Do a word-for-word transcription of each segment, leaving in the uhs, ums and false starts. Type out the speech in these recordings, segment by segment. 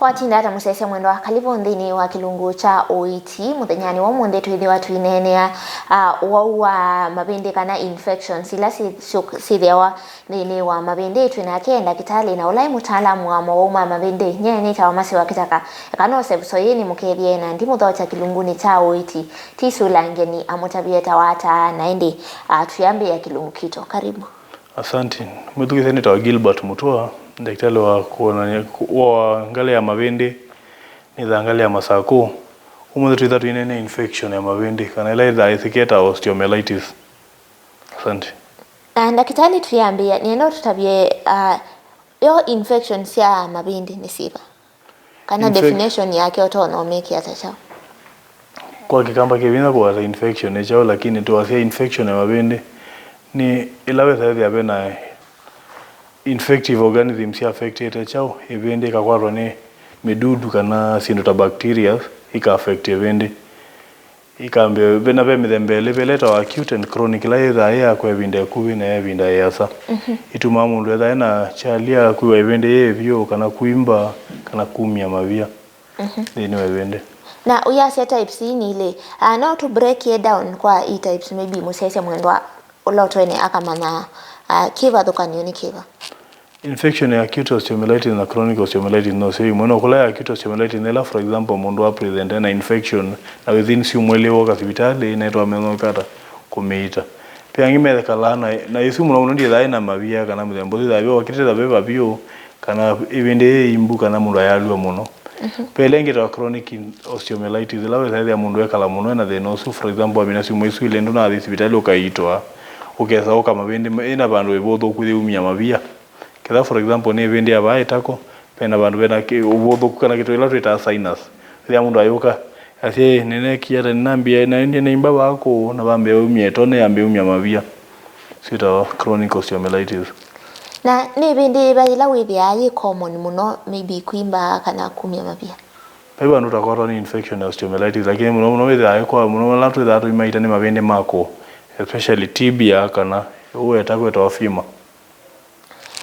Watinda ata mũsyaĩĩsya mwendwa, karibu nthĩnĩ wa kĩlungu kya ũiiti. Mũthenyanĩ wa ũmũnthĩ twĩthĩwa tũineenea, ah, ũwau wa mavĩndĩ kana infections ila syĩ-, syũ-, syĩthĩawa nthĩnĩ wa mavĩndĩ. Twĩ nake ndakĩtalĩ na ũla e mũtaalamu wa mowau ma mavĩndĩ, nyie nĩtawa Mercy wa Kĩtaka. Eka nose vũsoyĩnĩ mũkethĩe na ndimũthokya kĩlungunĩ kya ũiiti. Tisũla ngeni amũtavye etawa ata, na ĩndĩ, ah, tũyambĩĩa kĩlungu kitũ. Karibu. Asante. Mwĩthukĩĩsya nĩtawa Gilbert Mutua, ndakĩtalĩ wa kwonany'a wa ngalĩ ya mavĩndĩ, nĩthaa ngalĩ ya Masakũ. Ũmũnthĩ twĩtha tũineenea infection ya mavĩndĩ, kana ĩla yĩthaa yĩsĩkĩe ta osteomyelitis. Asante. Na ndakĩtalĩ, twĩambĩĩa, nĩenda ũtũtavye, ah, yo infection sya mavĩndĩ nĩ syĩva? Kana Infec- definition yake ũtonya ũmĩkĩa ata kyaũ? Kwa Kĩkamba kĩ vinya kũweta infection nĩ kyaũ, lakini twasya infection ya mavĩndĩ nĩ ĩla wĩsa ĩthĩa ve na infective organisms sya affectĩte kyaũ, ĩvĩndĩ ĩkakwatwa nĩ mĩdudu kana syĩndũ ta bacteria ika affect ĩvĩndĩ. Ikambĩa, ve na ve mĩthemba ĩlĩ, ve ĩla ĩtawa acute and chronic, ĩla yĩthaa yĩ ya kwa ĩvinda ĩkuvĩ na ya ĩvinda ĩasa. Mhm. Itumaa mũndũ ethĩa ena kyalya, kwĩw'a ĩvĩndĩ yĩĩ vyũ, kana kwimba, kana kumya mavia Mhm. nthĩnĩ wa ĩvĩndĩ. Na ũyasya types ii nĩ ilĩ, ah, no tũ break it down kwa i types, maybe mũsyaĩĩsya mwendwa ũla ũtoene akamanya, ah, kĩvathũkany'o nĩ kĩva? Infection ya acute osteomyelitis na chronic osteomyelitis no syo imwe. No kũla ya acute osteomyelitis nĩ ĩla, for example, mũndũ wa present ena infection na within syumwa ilĩ woka sivitalĩ, na ĩtwamenya ũkata kũmĩita. Ve angĩ mekalaa na, na ĩsu mũno mũno ndĩthaa ĩna mavia kana mũthemba ũsu, ĩthaa wokĩte ta veva vyũ, kana ĩvĩndĩ yĩ imbu, kana mũndũ ayalw'a mũno. Mhm. Ve ĩla ĩngĩ ta chronic in-, osteomyelitis, ĩla wĩsa ĩthĩa mũndũ ekala mũno ena thĩna ũsu, for example, wamina syumwa isu ilĩ ndũnathi sivitalĩ ũkaitwa, ũkesa ũka mavĩndĩ ma-, ĩna vandũ ĩvũthũku yĩumya mavia. Ketha, for example, nĩ ĩvĩndĩ ya vaa ĩtako, vena vandũ vena kĩ-, ũvũthũku kana kĩndũ ĩla twĩtaa sinus. Ĩthĩa mũndũ ayũka, asya, "Ĩ, nĩneekie ata, nĩnambie, naendie naimba vaa kũũ, na vambĩa umya ĩtone, yambĩa umya mavia." Syĩtawa chronic osteomyelitis. Na nĩ ĩvĩndĩ yĩva yĩla wĩthĩaa yĩ common mũno, maybe kwimba kana kumya mavia? Vai vandũ ũtakwatwa nĩ infection ya osteomyelitis, lakini mũno mũno wĩthĩaa kwa mũno vala twĩthaa tũimaita nĩ mavĩndĩ ma kũũ, especially tibia kana ũũ weta kwĩtawa femur.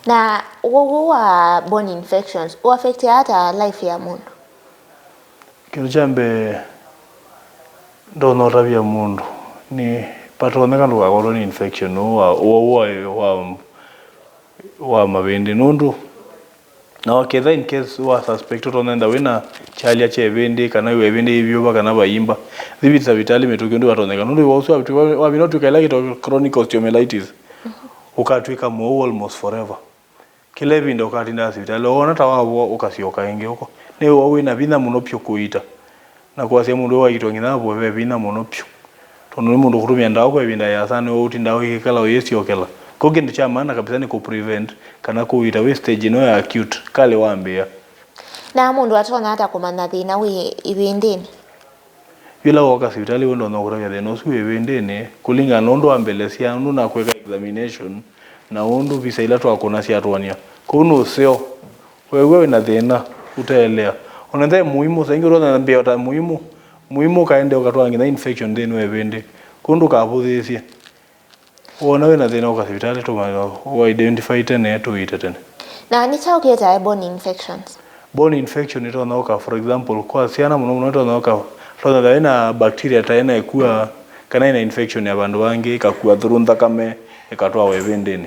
Na ũwau wa bone infections ũaffectia ata life ya mũndũ? Kĩndũ kya mbee, ndonya ũtavya mũndũ nĩ vatonyeka ndũkakwatwe nĩ infection ũũ wa, ũwau wa, wa, wa mavĩndĩ, nũndũ na waketha in case wa suspect ũtonya enda wĩna kyalya kya ĩvĩndĩ, kana wĩ ĩvĩndĩ yĩvyũva kana vayimba, thiviti savitalĩ mĩtũkĩ ũndũ vatonyeka, nũndũ wa ũsu wavina ũtw'ĩka ĩla kĩtawa chronic osteomyelitis, ũkatw'ĩka mũwau almost forever. Kĩla ĩvinda ũkatindaa sivitalĩ, woona ta wavoa, ũkasyoka ĩngĩ ũko. Nĩ ũwau wĩna vinya mũno vyũ kũita. Na kwasya mũndũ ũyũ waitwa nginya avoe ve vinya mũno vyũ. Tondũ nĩ mũndũ kũtũmĩa ndawa kwa ĩvinda ĩasa, nĩwe ũtindaa ũikala ũyĩsyokela. Kwoou kĩndũ kya maana kabisa nĩ kũ prevent kana kũita wĩ stage ĩno ya acute, kalĩ wambĩĩa. Na mũndũ atonya ata kũmanya thĩna wĩ ĩvĩndĩnĩ? Yĩla wooka sivitalĩ, we ndonya kũtavya thĩna ũsu wĩ ĩvĩndĩnĩ, kũlingana na ũndũ wambelesya, ũndũ nakwĩka examination, na ũndũ visa ila twakũna syatũany'a. Kwoou nũseo, weew'a wĩna thĩna ũteelea. Ona ethĩwa mũimũ, saa ingĩ ũtonya mbĩa ta mũimũ, mũimũ ũkaendea ũkatwaa nginya infection nthĩnĩ wa ĩvĩndĩ. Kwoou ndũkavũthĩĩsye. Woona wĩna thĩna, ũka sivitalĩ, tũmanya ũ identify tene, tũite tene. Na nĩ kyaũ kĩetae bone infections? Bone infection ĩtonya ũka, for example, kwa syana mũno mũno ĩtonya ũka, tonya ĩthĩa ĩna bacteria ta ĩna ĩkua, kana ĩna infection ya vandũ vangĩ, ĩkakua through nthakame, ĩkatwawa ĩvĩndĩnĩ.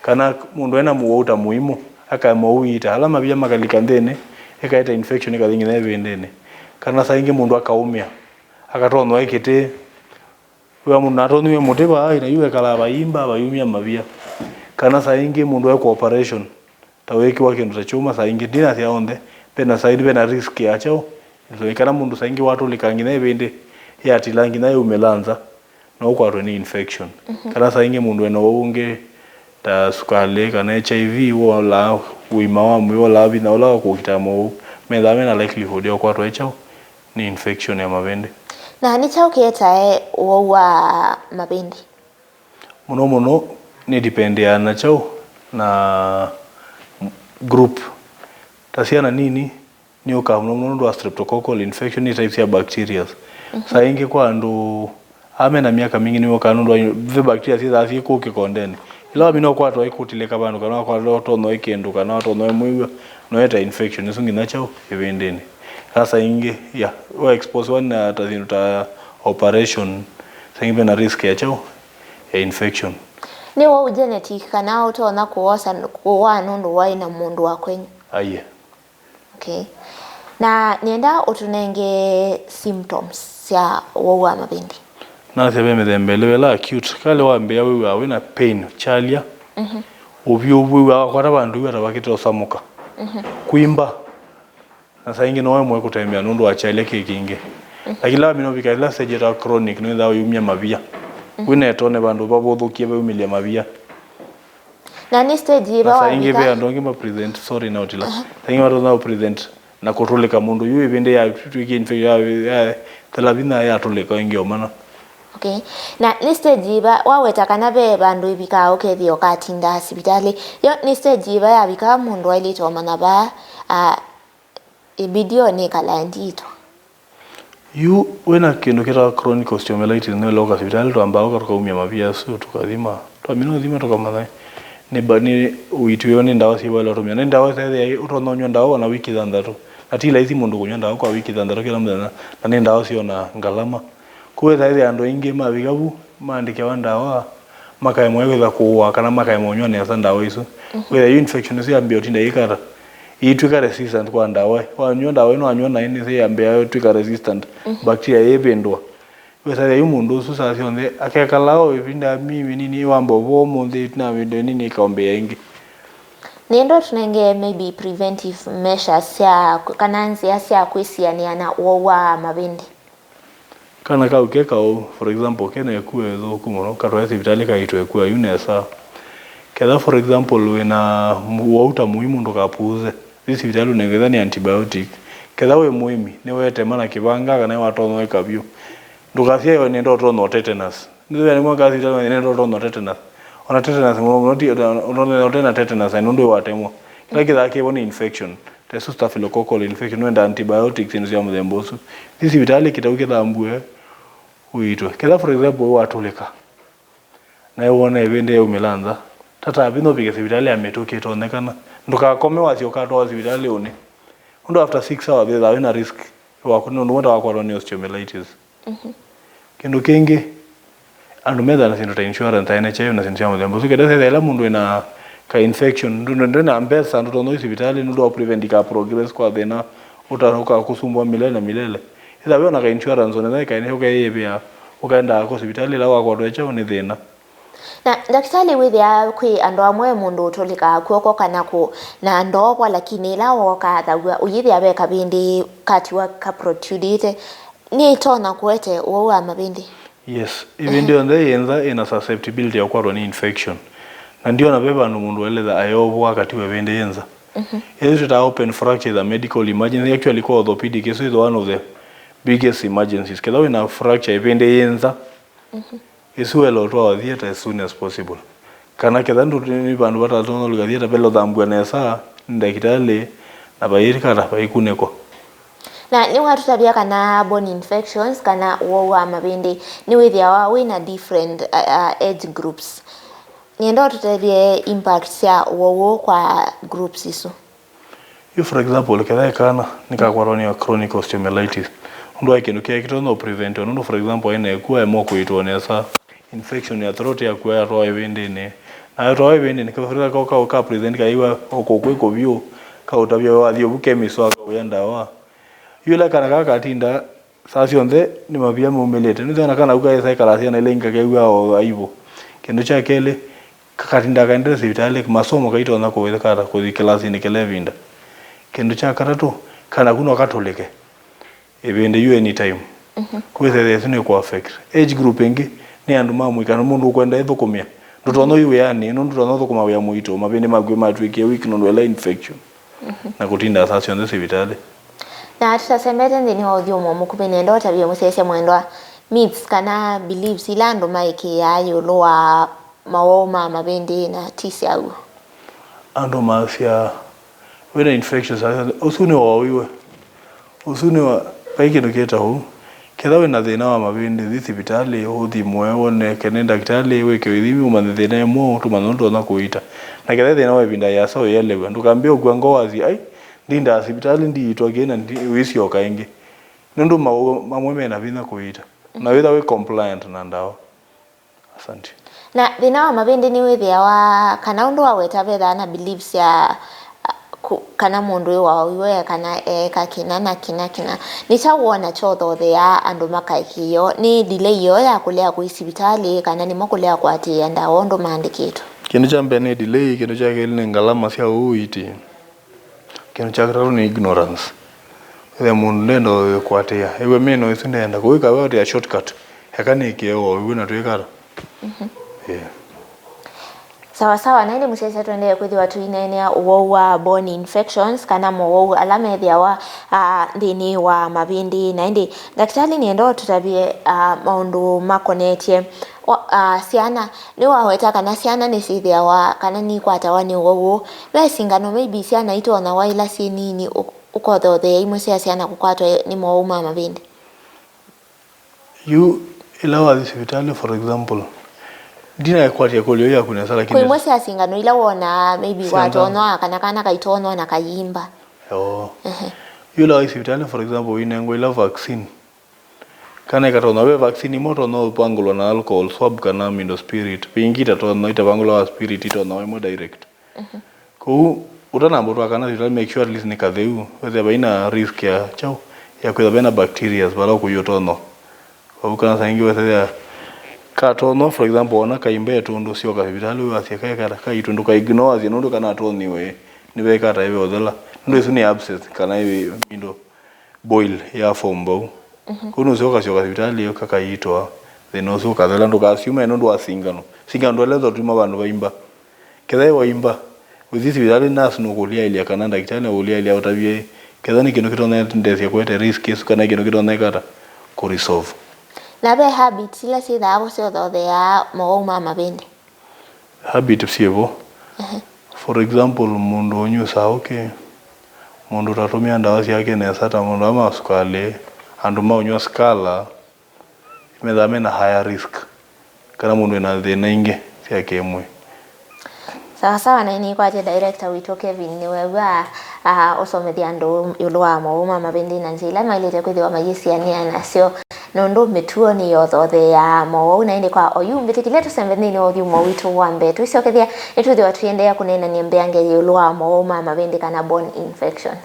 Kana mũndũ ena mũwau ta mũimũ, akaema ũiita, ala mavia makalika nthĩnĩ, ĩkaeta infection ĩkathi nginya ĩvĩndĩnĩ. Kana saa ingĩ mũndũ akaũmĩa, akatonywa ĩ kĩtĩ, wĩa mũndũ natonyiwe mũtĩ vaa, na yu ekalaa vayimba, vayumya mavia. Kana saa ingĩ mũndũ ekwa operation, ta wĩkĩwa kĩndũ ta kyũma, saa ingĩ ndinasya onthe, vena saa ingĩ vena risk ya kyaũ, ĩloi kana mũndũ saa ingĩ watũlĩka nginya ĩvĩndĩ, yatila nginya yaumĩla nza, no ũkwatwe nĩ infection. Mhm. Kana saa ingĩ mũndũ ena ũwau ũngĩ ta sukalĩ kana H I V, wolaa ũima wa mwĩĩ, wolaa vinya ũla wa kũkita mowau, methaa mena likelihood ya ũkwatwa ĩ kyaũ, nĩ infection ya mavĩndĩ. Na nĩ kyaũ kĩetae ũwau wa mavĩndĩ? Mũno mũno nĩ dipendiaa na kyaũ, na group. Ta syana nini, nĩ ũkaa mũno mũno nũndũ wa streptococcal infection, nĩ types ya bacterias. Mhm. Saa ingĩ kwa andũ aa mena myaka mingĩ nĩ ũkaa nũndũ wa ve bacteria syĩthaa syĩ kũũ kĩkondenĩ. Ĩla wamina ũkwatwa ĩkũtilĩka vandũ, kana wakwatwa ũtonywa ĩ kĩndũ, kana watonywa ĩ mũiw'a, Noete infection ĩsu nginya kyaũ ĩvĩndĩnĩ. Sasa ingĩ, ya, wa expose one na ta syĩndũ ta operation, sa ingĩ vena risk ya kyaũ ya infection. Nĩ wau genetic kana ũtonya kũwosa kũwaa nũndũ waĩ na mũndũ wa kwenyu? Aiye. Okay. Na nĩenda ũtũnenge symptoms sya ũwau wa mavĩndĩ. Nasya ve mĩthemba ĩlĩ, ĩla acute, kalĩ wambĩĩa wĩw'aa wĩna pain, kyalya, ũvyũvu, wĩw'aa wakwata vandũ wĩw'a ta vakĩte ũsamũka, kwimba, na saa ingĩ no wemwe kũtembea nũndũ wa kyalya kĩ kingĩ. Lakini lamina ũvika ĩla stage ĩtawa chronic, nĩwĩthaa ũyumya mavia. Wĩna ĩtone vandũ vavũthũkie veumĩlya mavia. Na nĩ stage yĩva? Na saa ingĩ ve andũ angĩ ma present, sorry, na ũtila. Saa ingĩ matonya present na kũtũlĩka mũndũ yu ĩvĩndĩ ya twĩkie infection ya, ya thelathini yatũlĩka ĩngĩ omana. Okay. Na nĩ stage yĩva waweta kana ve vandũ ĩvikaa ũkethĩa ũkatinda sivitalĩ? Yo nĩ stage yĩva yavikaa mũndũ ailĩte omanya vaa, ah, ĩbidi o nĩkala ndito? Yu wĩna kĩndũ kĩtawa chronic osteomyelitis, nĩwĩla ũka sivitalĩ, twambaa ũka tũkaumya mavia asu, tũkathima. Twamina ũthima tũkamanya nĩ ba-, nĩ ũiiti wĩva, nĩ ndawa syĩva ila ũtũmĩa. Nĩ ndawa ĩsethĩa ũtonya ũnywa ndawa ona wiki thanthatũ. Na ti laisi mũndũ kũnywa ndawa kwa wiki thanthatũ kĩla mũthenya, na nĩ ndawa syĩ ona ngalama. Kwoou ĩthaĩthĩa andũ aingĩ mavika vu, maandĩkĩawa ndawa, makaemwa kwĩtha kũũa kana makaemwa ũnywa nesa ndawa isu. Wĩtha yu infection ĩsu yambĩĩa ũtinda ĩikata, ĩitw'ĩka resistant kwa ndawa. Wanywa ndawa ĩno, wanywa naĩ nĩsĩ yambĩĩa twĩka resistant, bacteria yĩvĩndũa. Wĩsavya yu mũndũ ũsu saa syonthe akekala o ĩvinda mi mĩnini, wamba ũvoo ũmũnthĩ, ĩtina wa ĩvinda ĩnini ĩkaũmbĩĩa ĩngĩ. Nĩenda ũtũnenge maybe preventive measures sya, kana nzĩa sya kwĩsianĩa na ũwau wa mavĩndĩ. Kana kau ke kaũ, for example, kena ĩkua ĩthũku mũno, katwae sivitalĩ kaitwe ĩkua yu nesa. Ketha, for example, wĩna mu-, wau ta mũimu, ndũkapuuze. Thi sivitalĩ ũnengwe, ketha nĩ antibiotic. Ketha wĩ mũĩmi, nĩwetema na kĩvanga kana nĩwatonya wĩka vyũ. Ndũkasyaĩwe nĩenda ũtonywa tetanus. Nĩthĩwa nĩmwe ka sivitalĩ nĩenda ũtonywa tetanus. Ona tetanus mũno mũno, ti, ũtonywa ũte na tetanus, na nũndũ watemwa. Kĩla kĩthaa kĩvo nĩ infection. Ta ĩsu staphylococcal infection, nĩwenda antibiotics, syĩndũ sya mũthemba ũsu. Thi sivitalĩ kĩtau kĩthambue, ũitwe. Ketha, for example, watũlĩka, na wona ĩvĩndĩ yaumĩla nza, tata vinya ũvike sivitalĩ ya mĩtũkĩ ĩtonyekana. Ndũkakome wasya ũkatwawa sivitalĩ ũnĩ. Nũndũ after six hours, wĩthaa wĩna risk waku, nũndũ wenda wakwatwa nĩ osteomyelitis. Kĩndũ kĩngĩ, andũ methaa na syĩndũ ta insurance, ta N H I F na syĩndũ sya mũthemba ũsu, kenda sethĩa ĩla mũndũ wĩna ka infection, ndũ-, ndũ-, ndwĩna mbesa, ndũtonya ũthi sivitalĩ, nũndũ wa prevent ka progress kwa thĩna ũta-, ũkakũsumbũa milele na milele. Ĩtha wĩ ona ka insurance, ona ĩtha ĩkaendeea ũkeyĩvĩa, ũkaendaa ko sivitalĩ ĩla wakwatwa kyaũ nĩ thĩna. Na ndakĩtalĩ, wĩthĩaa kwĩ andũ amwe mũndũ ũtũlĩkaa kw'oko kana kũ-, na ndoovwa, lakini ĩla wooka athaw'a, ũyĩthĩa ve kavĩndĩ katiwa kaprotudĩte, nĩtonya kũete ũwau wa mavĩndĩ? Yes, ĩvĩndĩ yonthe yĩ nza ĩna susceptibility ya kũkwatwa nĩ infection. Na ndiona ve vandũ mũndũ waĩlĩte ayovwa akatiwa ĩvĩndĩ yĩ nza. Ĩsu twĩtaa open fracture is a medical emergency. Actually, kwa orthopedic, ĩsu is one of the biggest emergencies. Ketha wĩna fracture ĩvĩndĩ yĩ nza, ĩsu wela ũtwawa theatre as soon as possible. Kana ketha ndũ nĩ vandũ vatatonya ũlika theatre, vela ũthambw'a nesa nĩ ndakĩtalĩ na vaikata vaikunĩkwa. Na nĩwatũtavya kana bone infections kana ũwau wa mavĩndĩ nĩwĩthĩawa wĩna different, uh, uh, age groups. Nĩenda ũtũtavye impact sya ũwau ũũ kwa groups isu. Yu, for example, ketha ĩ kana nĩkakwatwa nĩ chronic osteomyelitis, ũndũ wa kĩndũ kĩĩ kĩtonya ũpreventiwa, nũndũ, for example, aĩ na ĩkua, aema kũitwa nesa, infection ya throat yakua yatwawa ĩvĩndĩnĩ, na yatwawa ĩvĩndĩnĩ, ka, ka, ka, ka present kaiwa o kũkw'ĩkũ vyũ, kaũtavya wathi ũvu chemist wakaũya ndawa. Yu ĩla kana kaka katinda saa syonthe nĩ mavia maumĩlĩte. Nĩthĩwa na kana kau kaĩsa ĩkala syana ila ingĩ kakew'aa o aibu. Kĩndũ kya kelĩ, kakatinda kaendete sivitalĩ, masomo kaitonya kũĩkata kũthi kĩlasinĩ kĩla ĩvinda. Kĩndũ kya katatũ, kana ku no katũlĩke ĩvĩndĩ yu anytime. Kwĩsethĩa ĩsu nĩ kũ affect. Age group ĩngĩ nĩ andũ ma mũika, nĩ mũndũ ũkwenda ĩthũkũmĩa. Ndũtonya ũthi wĩanĩ, nũndũ ndũtonya ũthũkũma wĩa mũito, mavĩndĩ maku matw'ĩkie weak nũndũ ĩla infection. Na kũtindaa saa syonthe sivitalĩ. Na tũtasembete nthĩnĩ wa ũthyũmũo mũkuvĩ, nĩenda ũtavye mũsyaĩĩsya mwendwa myths kana beliefs ila andũ maĩkĩĩaa ĩũlũ wa mawau ma mavĩndĩ na ti syaw'o. Andũ masya, wĩna infection saa syonthe, ũsu nĩ wauiwe. Ũsu nĩ wa, vai kĩndũ kĩtaũ. Ketha wĩna thĩna wa mavĩndĩ, thi sivitalĩ, ũthimwe, woneke nĩ ndakĩtalĩ, wĩkĩwe ithimi, ũmanye thĩna ĩmwe, tũmanye ũndũ ũtonya kũũita. Na ketha thĩna wa ĩvinda ĩasa, ũyelew'a. Ndũkambĩe ũkw'a ngoo wasye, ai, Ndindaa sivitalĩ, ndiitwa kĩ na ndi-, wĩsyoka ĩngĩ. Nũndũ maũwau mamwe mena vinya kũiita. Na wĩtha wĩ compliant na ndawa. Asante. Na thĩna wa mavĩndĩ nĩwĩthĩawa, kana ũndũ waweta, vethaa na beliefs ya, uh, ku-, kana mũndũ ĩwawiwe, kana eeka kĩna na kĩna kĩna. Nĩ kyaũ wona kyothotheaa andũ makaekĩĩo? Nĩ delay yoo ya kũlea kũi sivitalĩ, kana nĩmo kũlea kũatĩĩa ndawa ũndũ maandĩkĩtwe? Kĩndũ kya mbee nĩ delay, kĩndũ kya kelĩ nĩ ngalama sya ũiiti. Kĩndũ kya katatũ nĩ ignorance. Wĩthĩa mũndũ ndenda kũatĩĩa. Ĩw'e mĩno ĩsu ndenda kũwĩka we atĩa shortcut. Eka nĩkĩe o ĩw'e na twĩkata. Mhm. Yeah. Sawa sawa, na ĩndĩ mũsyaĩĩsya tũendee kwĩthĩwa tũineenea ũwau wa bone infections, kana mowau ala methĩawa, ah, nthĩnĩ wa mavĩndĩ. Na ĩndĩ, ndakĩtalĩ, nĩenda ũtũtavye, ah, maũndũ makonetye wa-, ah, syana. Nĩwaweta kana syana nĩsyĩthĩawa kana nikwatawa nĩ ũwau ũũ. Ve singano maybe syana itonawa ila syĩ nini ũ-, ũkothothea imwe sya syana kũkwatwa nĩ mowau ma mavĩndĩ? Yu, ĩla wathi sivitalĩ, for example, ndinakwatya ĩkũlyo yaku nesa, lakini kwĩ imwe sya singano ila wonaa maybe singano watonwa kana kana kaitonwa na kayimba. Oo. Ehe. Yu ĩla wathi sivitalĩ, for example, ũinengwa ila vaccine, kana ĩkatonya ve vaccine imwe ũtonya ũvangũlwa na alcohol swab kana middle spirit. Ve ingĩ itatonya, itavangũlawa spirit, itonyawa imwe direct. Mhm. Kwoou, ũtanamba ũtwaa kana sivitalĩ, make sure at least nĩ katheu. Wĩthĩa vaina risk ya kyaũ, ya kwĩthĩa vena bacterias vala ũkũi ũtonyo. Kwoou kana saa ingĩ wĩthĩa katonyo, for example, wona kaimbe tũndũ syoka sivitalĩ, wasya kaĩ kata, kaitũ ndũka ignore, wasya nũndũ kana atonyiwe, nĩvekata ĩve ũthela. Nũndũ ĩsu nĩ abscess, kana ĩve middle boil ya form vau. Mhm. Kwoou nũseo ũkasyoka sivitalĩ ũkakaiitwa, thĩna ũsu ũkathela, ndũkasiume nũndũ wa singano. Singano ndwelethwa tuma vandũ vaimba. Kethĩwa waimba, ũthi sivitalĩ, nurse nũkũlyaĩlya kana ndakĩtalĩ nũkũlyaĩlya ũtavye kethĩwa nĩ kĩndũ kĩtonya ndethya kũete risk ĩsu kana kĩndũ kĩtonya ĩkata kũresolve. Na ve habits ila syĩthaa kũsyothotheaa mowau ma mavĩndĩ? Habit syĩvo. Ehe. For example, mũndũ ũnyusaa ũkĩ, mũndũ ũtatũmĩa ndawa syake nesa, ta mũndũ ama sukalĩ, andũ maũnywa sikala, methaa mena higher risk, kana mũndũ ena thĩna ingĩ sya kĩmwĩĩ. Sawa sawa, na nĩkwatya director witũ Kevin nĩwew'a, ah, ũsomethya andũ ĩũlũ wa mowau ma mavĩndĩ na nzĩa ila maĩlĩte kwĩthĩwa mayĩsianĩa nasyo. Nũndũ mĩtuo nĩyothotheaa mowau. Na ĩndĩ kwa oyu, mbĩtĩkĩlya tũsembe nthĩnĩ wa ũthyũmũo witũ wa mbee. Twĩsyokethya, nĩtwĩthĩwa tũiendeea kũneenany'a mbeange ĩũlũ wa mowau ma mavĩndĩ kana bone infections.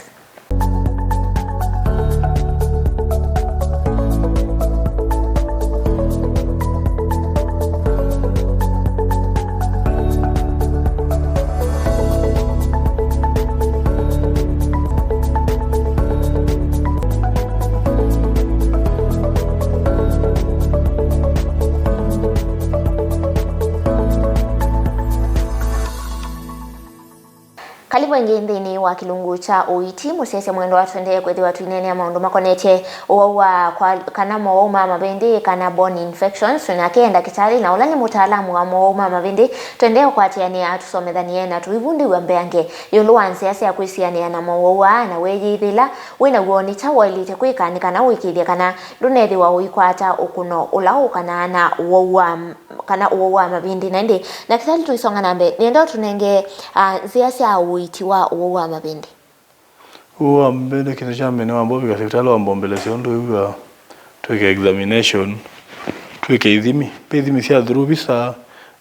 Karibu ĩngĩ nthĩnĩ wa kĩlungu kya ũiiti. Mũsyaĩĩsya mwendwa, tũendee kwĩthĩwa tũineenea maũndũ makonetye ũwau wa kwa-, kana mowau ma mavĩndĩ, kana bone infections. Twĩ nake ndakĩtalĩ, na ũla nĩ mũtaalamu wa mowau ma mavĩndĩ. Tũendee kũkwatĩanĩa tũsomethanie na tũivundĩw'a mbeange ĩũlũ wa nzĩa sya kwĩsianĩa na mowau aa, na weeyĩthĩla wĩ naw'o, nĩ kyaũ waĩlĩte kwĩka nĩ kana ũĩkĩĩthye kana ndũneethĩwa ũikwata ũkũno ũla ũkanaa na ũwau wa, kana ũwau wa mavĩndĩ. Na ĩndĩ, ndakĩtalĩ, tũisonga na mbee, nĩenda ũtũnenge, ah, nzĩa sya ũiiti wa ũwau wa mavĩndĩ. Ũwau wa mavĩndĩ, kĩndũ kya mbee nĩ wamba ũvika sivitalĩ, wamba ũmbelesya ũndũ wĩw'aa, twĩke examination, twĩke ithimi. Ve ithimi sya through visa,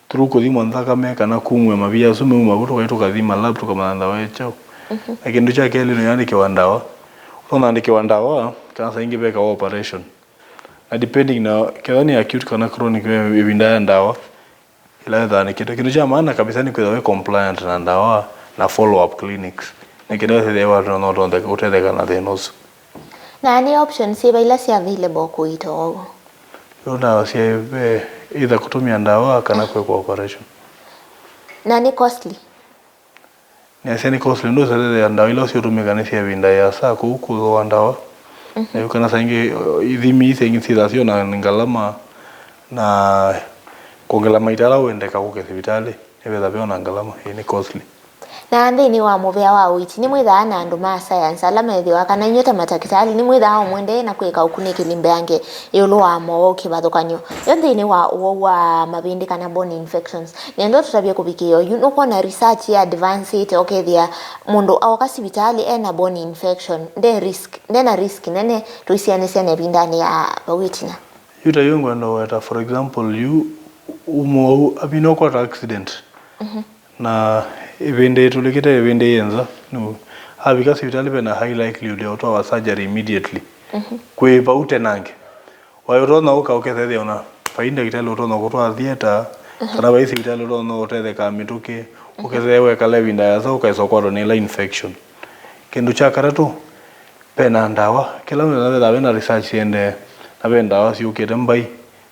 through kũthimwa nthakame, kana kumw'a mavia asu meuma vu, tũkai tũkathima lab, tũkamanya ndawa ĩ kyaũ. Mhm. Na kĩndũ kya kelĩ nĩ ũyandĩkĩwa ndawa. Ũnaandĩkĩwa ndawa, kana saa ingĩ vekawa operation. Na depending na kethwa nĩ acute kana chronic, ve ĩvinda ya ndawa ĩla wĩthaa nĩ kĩndũ. Kĩndũ kya maana kabisa nĩ kwĩthwa wĩ compliant na ndawa na follow up clinics. Nĩ kĩndũ wĩthĩe wa no ũtetheka na thĩna ũsu. Na nĩ options syĩva ila syĩ available kũiita ũwau? Yu ndawa syĩ ve, either kũtũmĩa ndawa kana kwĩkwa operation. Na nĩ costly? Nĩasya nĩ costly, nũndũ ũsethethea ndawa ila ũsyũtũmĩka nĩ sya ĩvinda ĩasa, kũu kũthooa ndawa. Mhm. Na yu kana saa ingĩ, uh, ithimi ii syĩ ingĩ syĩthaa syĩ na ngalama, na kwongela maita ala ũendeka kũke sivitalĩ, nĩvetha ve o na ngalama, ĩĩ, nĩ costly. Na nthĩnĩ wa mũvĩa wa ũiiti, nĩmwĩthaa na andũ ma science ala methĩwa kana inyw'ĩ ta matakĩtalĩ nĩmwĩthaa o mũendee na kwĩka ũkunĩkĩli mbeange ĩũlũ wa mowau kĩvathũkany'o yo nthĩnĩ wa ũwau wa mavĩndĩ kana bone infections. Nĩenda tũtavye kũvikĩĩa oyu, nũkwona research ya advancĩte ũkethĩa mũndũ aoka sivitalĩ ena bone infection, nde risk, ndena risk nene tũisianĩsya na ĩvindanĩ ya vau ĩtina? Yu ta yu ngwenda ũweta, for example, yu mũwau amina ũkwata accident. Na ĩvĩndĩ ĩtũlĩkĩte ĩvĩndĩ yĩ nza, nĩ avika sivitalĩ vena high likelihood ya ũtwawa surgery immediately. Kwĩ vau tenange. Waĩ ũtonya ũka ũkethethĩa ona vai ndakĩtalĩ ũtonya kũtwaa theater, kana vai sivitalĩ ũtonya ũtethekaa mĩtũkĩ, ũkethea wekala ĩvinda yasa ũkaĩsa ũkwatwa nĩ ĩla infection. Kĩndũ kya katatũ, vena ndawa, kĩla mũthenya vethaa vena research ĩendee, na ve ndawa syũkĩte mbai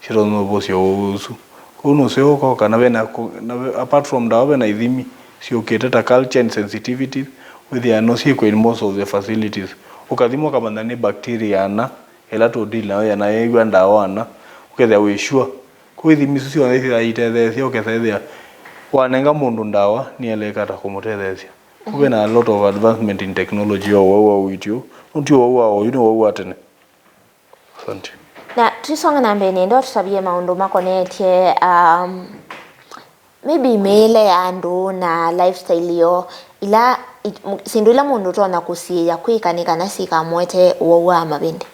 syĩtonya ũvosya ũwau ũsu. Kwoou nũseo ũkoka na vena kũ-, na ve-, apart from ndawa vena ithimi syũkĩte ta culture and sensitivity, wĩthĩa no syĩkwe in most of the facilities. Ũkathima ũkamanya nĩ bacteria ana ĩla tũ deal nayo yĩana yĩw'a ndawa ana, ũkethĩa wĩ sure. Kwoou ithimi isu syonthe syĩthĩaa iitetheesya ũkethethĩa wanenga mũndũ ndawa nĩeleka ta kũmũtetheesya. Kũve na a lot of advancement in technology ya ũwau wa ũiiti ũũ. Nũndũ ti ũwau wa oyu, nĩ ũwau wa tene. Asante. Na tũisonga na mbee, nĩenda ũtũtavye maũndũ makonetye, um, maybe mĩĩle ya andũ na lifestyle yoo, ila i-, m-, syĩndũ ila mũndũ ũtonya kũsiĩĩa kwĩka nĩ kana sikamũete ũwau wa mavĩndĩ.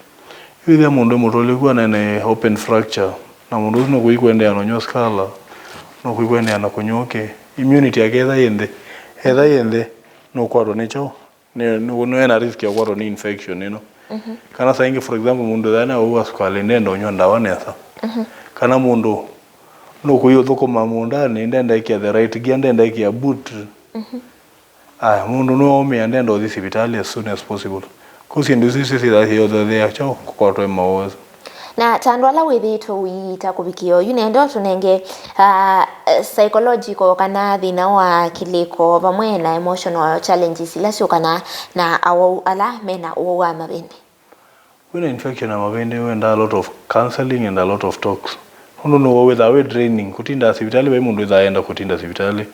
Wĩthĩa mũndũ e mũtũlĩku anaene open fracture, na mũndũ ũsu nũkwĩkwendeea na ũnywa skala, nũkwĩkwendeea na kũnywa ũkĩ, immunity yake etha yĩ nthĩ, etha yĩ nthĩ, nũkwatwa nĩ kyaũ? Nĩ, nĩ, nĩ ena risk ya kũkwatwa nĩ infection ĩno. Kana saa ingĩ, for example, mũndũ ethĩwa na ũwau wa sukalĩ, ndenda ũnywa ndawa nesa. Kana mũndũ nũkũi ũthũkũma mũũndanĩ, ndenda ĩkĩa the right gear, ndenda ĩkĩa boot. Aya, mũndũ nĩwaũmĩa, ndenda ũthi sivitalĩ as soon as possible. Kwoou syĩndũ isu isu syĩthĩaa syĩyothethea kyaũ kũkwatwa nĩ mawau asu. Na ta andũ ala wĩthĩĩtwe ũiita kũvikĩa oyu, nenda ũtũnenge, ah, psychological kana thĩna wa kĩlĩko vamwe na emotional challenges ila syũkanaa na awau ala mena ũwau wa mavĩndĩ. Wĩna infection ya mavĩndĩ, wendaa a lot of counseling and a lot of talks. Nũndũ nĩ wĩthaa wĩ draining, kũtinda sivitalĩ, vai mũndũ wĩthaa enda kũtinda sivitalĩ.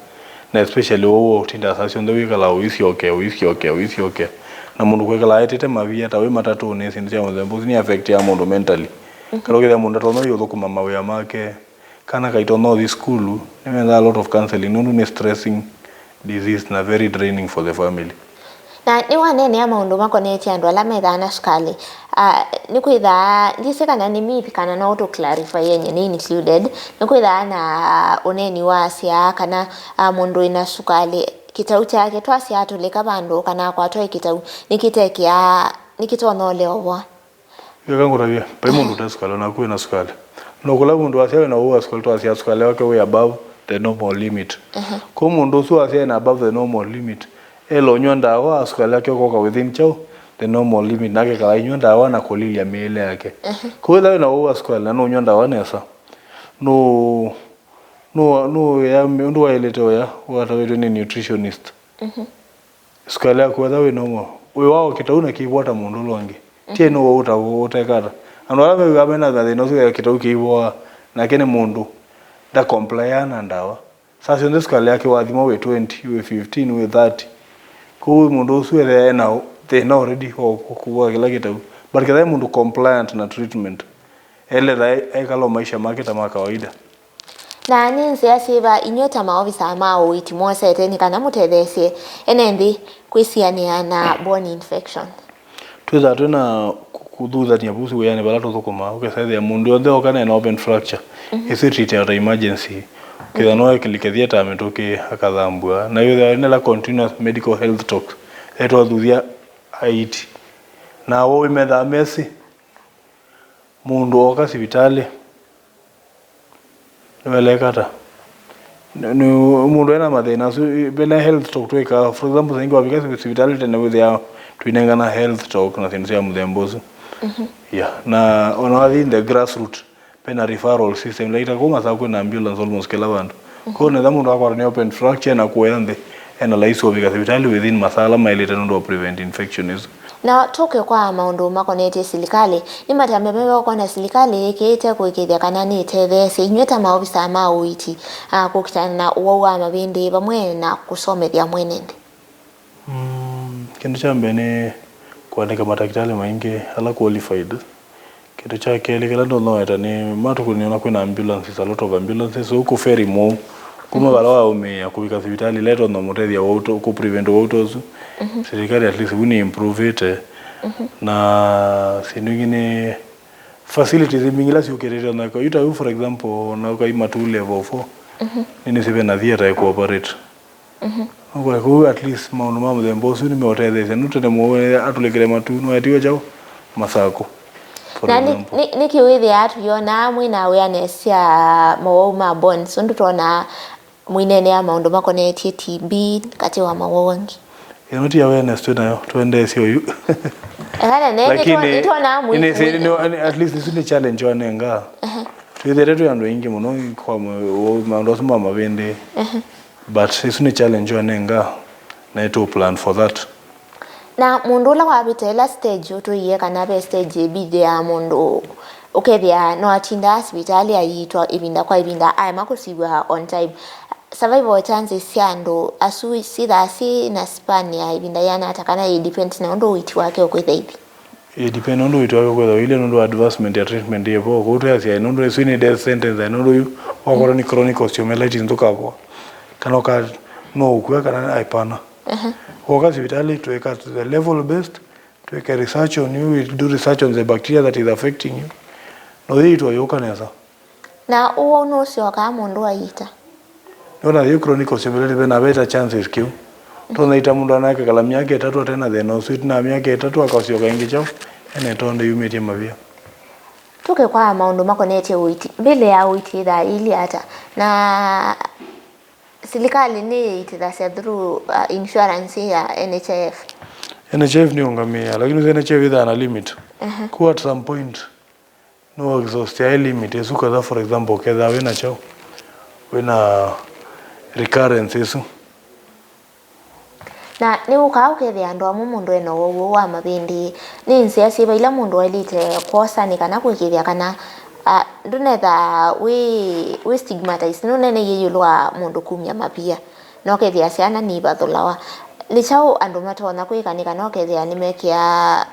Na especially ũwau wa ũtinda saa syonthe wĩkalaa ũisyokea, ũisyokea, ũisyokea. Na mũndũ kwĩkalaa etĩte mavia, ta wĩ matatũnĩ, syĩndũ sya mũthemba ũsu nĩ affectĩaa mũndũ mentally. Kana ũkethĩa mũndũ ndatonya ũthũkũma mawĩa make, kana kaitonya ũthi sukulu, nĩmendaa a lot of counseling, nũndũ nĩ stressing disease na very draining for the family. Na nĩwaneenea maũndũ makonetye andũ ala methaa na sukalĩ. Ah, nĩkwĩthaa, ndyĩsĩ kana nĩ myth kana no ũtũ clarify yenye nĩ included. Nĩkwĩthaa na ũneeni wa asya kana, ah, mũndũ wĩna sukalĩ, kĩtau kyake twasya atũlĩka vandũ kana akwatwa ĩ kĩtau, nĩkĩtekĩaa, nĩkĩtonya ũleovwa. Eka ngũtavye, vai mũndũ ũte sukalĩ, naku wĩna sukalĩ. No kũla mũndũ wasya wĩna ũwau wa sukalĩ, twasya sukalĩ wake wĩ above the normal limit. Kwoou mũndũ ũsu wasya ena above the normal limit, ela ũnywa ndawa, sukalĩ wake ũkoka within kyaũ? The normal limit. Nake kala inywa ndawa na kũlilya mĩĩle yake. Kwoou ĩla wĩna ũwau wa sukalĩ na nũnywa ndawa nesa, nũ, nũ, nũya ũndũ waĩlĩte ũya, watavĩtwe nĩ nutritionist. Sukalĩ yaku wetha wĩ normal, wĩ wa o kĩtau na kĩivoa ta mũndũ ũla ũngĩ. Ti no ũta ũtekata. Andũ ala mew'aa mena mathĩna ũsu ya kĩtau kĩivoa, nake nĩ mũndũ nda comply na ndawa. Saa syonthe sukalĩ yake wathimwa wĩ twenty, wĩ fifteen, wĩ thirty. Kwoou mũndũ ũsu ethĩa ena thĩna already wa kũvoa kĩla kĩtau. But kethĩa mũndũ compliant na treatment, eletha aikala o maisha make ta ma kawaida. Na nĩ nzĩa syĩva inyw'ĩ ta maovisa ma ũiiti mwosete nĩ kana mũtetheesye ene nthĩ kwĩsianĩa na bone infection? Twĩthaa twĩ na kũ-, kũthuthany'a vu wĩanĩ vala tũthũkũmaa, ũkesa ethĩa mũndũ yonthe oka na ena open fracture, ĩsu ĩtreatiwa ta emergency. Ũkethĩa no ekĩlike theatre mĩtũkĩ akathambw'a, na yĩthĩwa nĩla continuous medical health talk, etwa athuthya aiti. Na woo imethaa mesĩ, mũndũ ooka sivitalĩ, nĩweleka ata? Nĩ, nĩ, mũndũ ena mathĩna asu, vena health talk twĩkaa. For example, saa ingĩ wavika sivi-, sivitalĩ tene wĩthĩaa twĩnengana health talk na syĩndũ sya mũthemba ũsu. Yeah. Na ona wathi in the grassroot, vena referral system. Like ta kũu Masaku kwĩna ambulance almost kĩla vandũ. Kwoou nĩtha mũndũ akwatwa nĩ open fracture na kũya nthĩ, ena laisi ũvika sivitalĩ within masaa ala maĩlĩte nũndũ wa prevent infection ĩsu. Na tũke kwa maũndũ makonetye silikalĩ, nĩ matambe meva ũkwona silikalĩ yĩkĩĩte kũĩkĩĩthya kana nĩĩtetheesye inyw'ĩ ta maovisa ma ũiiti, a, kũkitana na ũwau wa mavĩndĩ vamwe na kũsomethya mwene nthĩ? Mm, kĩndũ kya mbee nĩ kũandĩka matakĩtalĩ maingĩ ala qualified. Kĩndũ kya kelĩ kĩla ndonya weta nĩ matukũ nĩona kwĩna ambulances, a lot of ambulances, so ũkũ ferry mwaũ kuma vala waũmĩĩa kũvika sivitalĩ ĩla ĩtonya mũtethya wa ũto-, kũ prevent wa ũtosu. Serikali at least vu nĩ improve-ĩte. Na syĩndũ ingĩ nĩ facilities mbingĩ ila syũkĩte, ona yu ta yu, for example, ona ũkai Matuu level four, nĩnĩsĩ ve na theater ĩkũ operate. Ũkũe kũu, at least maũndũ ma mũthemba ũsu nĩmeũtetheesya. Nũndũ tene mũwau atũlĩkĩle Matuu, nĩweetiwe kyaũ? Masakũ, for Na nĩ- example. nĩ- nĩkĩ wĩthĩaa tũyonaa mwĩ na awareness sya mawau ma Bones, ũndũ twonaa mũineenea maũndũ makonetye T B katĩ wa mawau angĩ? Ĩno ti awareness twĩ nayo, tũendeesye ũyu. Eka nene, nĩtwo- Lakini nĩtwonaa mũi- nĩnĩsĩ mũi- nĩ- at least isu nĩ challenge wanenga. Twĩthĩĩte twĩ andũ aingĩ mũno kwa mwe- maũndũ asu ma mavĩndĩ. But ĩsu nĩ challenge wanenga, na ĩtũ plan for that. Na mũndũ ũla wavĩta ĩla stage ũtwĩie kana ve stage ĩvithĩaa mũndũ ũkethĩa no atindaa sivitalĩ aiitwa ĩvinda kwa ĩvinda, aema kũsiw'a on time. Survival chances sya andũ asu sithaa syĩ na span ya ĩvinda yĩana ata, kana ĩ depend na ũndũ ũiiti wake ũkwĩthĩa ithi? Ĩ depend ũndũ ũiiti wake ũkwĩthĩwa ũilyĩ nũndũ wa advancement ya treatment yĩ vo. Kwoou twĩasya nũndũ ĩsu nĩ death sentence, nũndũ yu wakorwo nĩ chronic osteomyelitis ndũkavoa. Kana ũka no ũkw'a kana aipana. Woka sivitalĩ, twĩka the level best, twĩke research on you, we do research on the bacteria that is affecting you. Na ũyĩitwa yũka nesa. Na ũwau nũsyokaa mũndũ aiita? Nĩwona yĩ chronic osteomyelitis, ve na veta chances kĩu. Tũnaita mũndũ anakekala myaka ĩtatũ ate na thĩna ũsu, ĩtina wa myaka ĩtatũ akasyoka ĩngĩ kyaũ, ene ĩtonde yumĩtye mavia. Tũke kwa maũndũ makonetye ũiiti. Mbĩlĩ ya ũiiti ĩthaa ĩilyĩ ata? Na silikalĩ nĩyĩitĩthasya through, uh, insurance ya N H I F? N H I F nĩũngamĩaa, lakini N H I F ĩthaa na limit. Kũ at some point, no exhaust ya limit ĩsu, ketha, for example, ketha wĩna kyaũ, wĩna recurrence ĩsu. Na nĩwũkaa ũkethĩa andũ amwe mũndũ ena ũwau ũũ wa mavĩndĩ. Nĩ nzĩa syĩva ila mũndũ waĩlĩte kwosa nĩ kana kũĩkĩĩthya kana, ah, ndũnetha wĩ, wĩ stigmatized? Nũneeneie ĩũlũ wa mũndũ kumya mavia, na ũkethĩa syana niivathũlawa. Nĩ kyaũ andũ matonya kwĩka nĩ kana ũkethĩa nĩmekĩa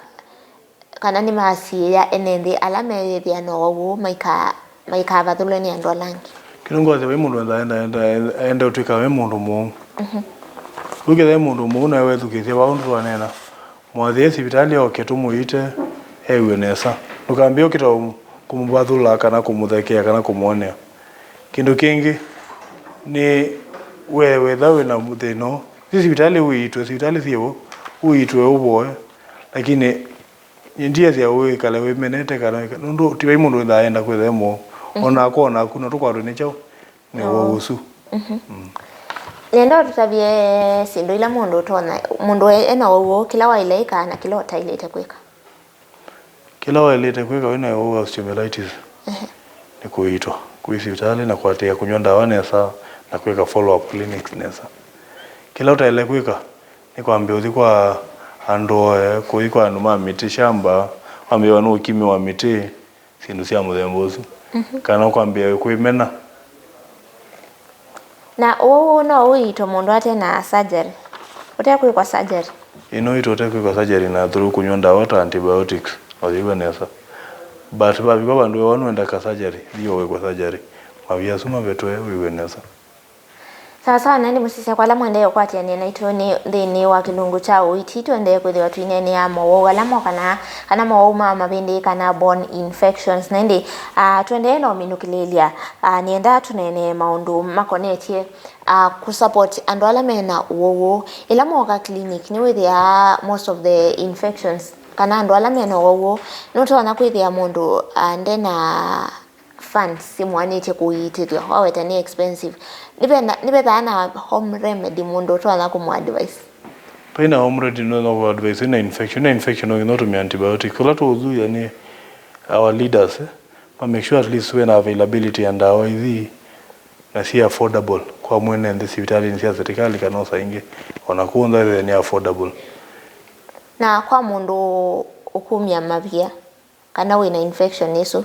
kana nĩmasiĩĩa ene nthĩ ala meethĩa na ũwau ũũ maika-, maikavathũlwe nĩ andũ ala angĩ? Kĩndũ ngwasya, vai mũndũ wendaa enda, enda, enda ũtw'ĩka ve mũndũ mũu. Ũkethĩa ve mũndũ mũu, nawe wethukĩĩsye vau ũndũ twaneena. Mwathĩe sivitalĩ oke tũmũiite, ew'e nesa. Ndũkambĩĩe ũkĩta ũm-, kũmũvathũla kana kũmũthekea kana kũmwonea. Kĩndũ kĩngĩ nĩ we wetha wĩna thĩna ũũ, thi sivitalĩ ũiitwe, sivitalĩ syĩ vo, ũiitwe ũvoe. Lakini ndiasya wĩkale wĩmenete kana wĩka-, nũndũ ti vai mũndũ wĩthaa enda kwĩtha e mũu. Ona akwa naku no tũkwatwe nĩ kyaũ? Nĩ ũwau ũsu. Mm. Nenda ũtũtavye syĩndũ ila mũndũ ũtonya, mũndũ e-, ena ũwau ũũ, kĩla waĩle ĩka na kĩla ũtaĩlĩte kwĩka. Kĩla waĩlĩte kwĩka wĩna ũwau wa osteomyelitis nĩ kũiitwa, kũi sivitalĩ na kũatĩĩa kũnyw'a ndawa nesa na kwĩka follow up clinics nesa. Kĩla ũtaĩle kwĩka nĩ kwambĩa ũthi kwa andũ oe, kũthi kwa andũ ma mĩtĩ shamba, wambĩĩwa nĩ ũkimĩwa mĩtĩ, syĩndũ sya mũthemba ũsu. Kana kwambĩa kwĩmena. Na ũwau ũũ no ũiitwe mũndũ ate na surgery, ũte kwĩkwa surgery? Ĩĩ, no ũiitwe ũte kwĩkwa surgery na through kũnyw'a ndawa ta antibiotics, na ũyĩw'a nesa. But vavika vandũ wewa nũenda ka surgery, thi o wĩkwe surgery. Mavia asu mavetwe, wĩw'e nesa. Sawa sawa, na nĩmũsisya kwa ala mwendeee ũkwatĩanĩa naitũ nĩ nthĩnĩ wa kĩlungu kya ũiiti, tũendee kwĩthĩwa tũineenea mowau ala mokanaa, kana mowau ma mavĩndĩ, kana bone infections. Na ĩndĩ, ah, tũendee na ũminũkĩlĩĩlya, ah, nĩenda tũneenee maũndũ makonetye, ah, kũsupport andũ ala mena ũwau ũũ. Ĩla mooka clinic, nĩwĩthĩaa most of the infections, kana andũ ala mena ũwau ũũ, nũtonya kwĩthĩa mũndũ, ah, ndena funds simũanĩtye kũiitĩthw'a, waweta nĩ expensive. Nĩvena-, nĩvethaa na home remedy mũndũ ũtonya kũmũ advise? Vai na home remedy no, no advise na infection, na infection no, no tũmĩa antibiotic. Ũla tũũthuya nĩ our leaders, eh, ma make sure at least wĩna availability ya ndawa ithi na si affordable kwa mwene nthĩ sivitalĩnĩ sya serikali kana osa ingĩ, ona kũũ nza nĩ affordable. Na kwa mũndũ ũkumya mavia, kana wĩna infection ĩsu,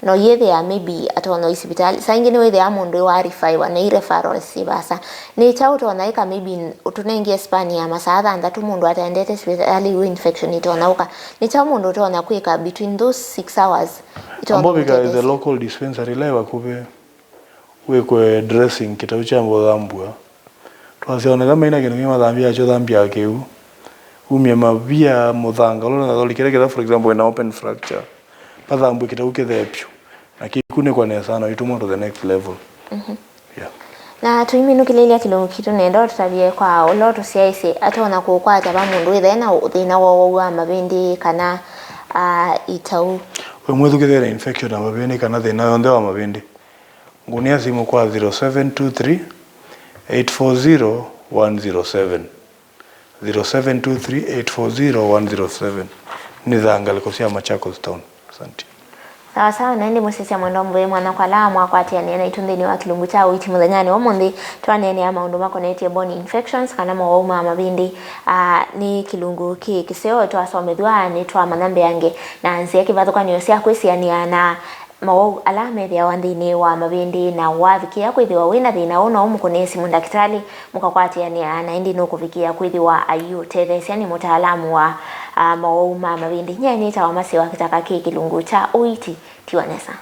No yĩthĩa maybe atonya ũi sivitalĩ. Saa ingĩ nĩwĩthĩa mũndũ wa refaiwa na i referrals syĩ vaasa. Nĩ kyaũ ũtonya ĩka maybe ũtũnengie span ya masaa thanthatũ mũndũ ataendete sivitalĩ yu infection itonya ũka? Nĩ kyaũ mũndũ ũtonya kwĩka between those six hours itonya Ambovika is the kũmũtetheesya? Local dispensary ĩla ĩ vakuvĩ. Wĩkwe dressing kĩtau kya mbũthambua. Twasya ona ĩla maina kĩndũ kĩngĩ mathambya yakyo thambya kĩu. Umye mavia mũthanga ũla ũnatholi kĩla kĩtha, for example, wĩna open fracture. Pathambwe kĩtau kĩthee vyũ. Na kĩkunĩkwa nesa na ũitũmwa to the next level. Yeah. Na tũiminũkĩlĩlya kĩlungu kitũ nenda ũtũtavye kwa ũla ũtũsyaĩĩsye atonya kũũkwata va mũndũ wĩthĩe na thĩna wa ũwau wa mavĩndĩ kana, ah, itau. We mwĩthukĩthĩe na infection ya mavĩndĩ kana thĩna yonthe wa mavĩndĩ. Ngũnĩa simũ kwa zero seven two three, eight four zero, one zero seven. Zero seven two three, eight four zero, one zero seven. Nĩ thaa ngalĩko sya Machakos Town. Asante. Sawa sawa, na ĩndĩ mũsyaĩĩsya mwendwa mũvea mwana kwa ala mwakwatĩanĩa naitũ nthĩnĩ wa kĩlungu kya ũiiti mũthenyanĩ wa ũmũnthĩ, twaneenea maũndũ makonetye bone infections kana mowau ma mavĩndĩ. Ah, nĩ kĩlungu kĩ kĩseo twasomethw'a, nĩtwamanya mbeange na nzĩa kĩvathũkany'o sya kwĩsĩanĩa na mawau ala methĩawa nthĩnĩ wa mavĩndĩ, na wavikĩa kwĩthĩwa wĩ na thĩna ũũ, no ũmũkũnĩe simũ ndakĩtalĩ mũkakwatĩanĩa, na ĩndĩ nũkũvikĩa kwĩthĩwa aiũtetheesya nĩ mũtaalamu wa, ah, mawau ma mavĩndĩ. Nyie nĩtawa Mercy wa Kĩtaka, kĩ kĩlungu kya ũiiti. Tiwa nesa.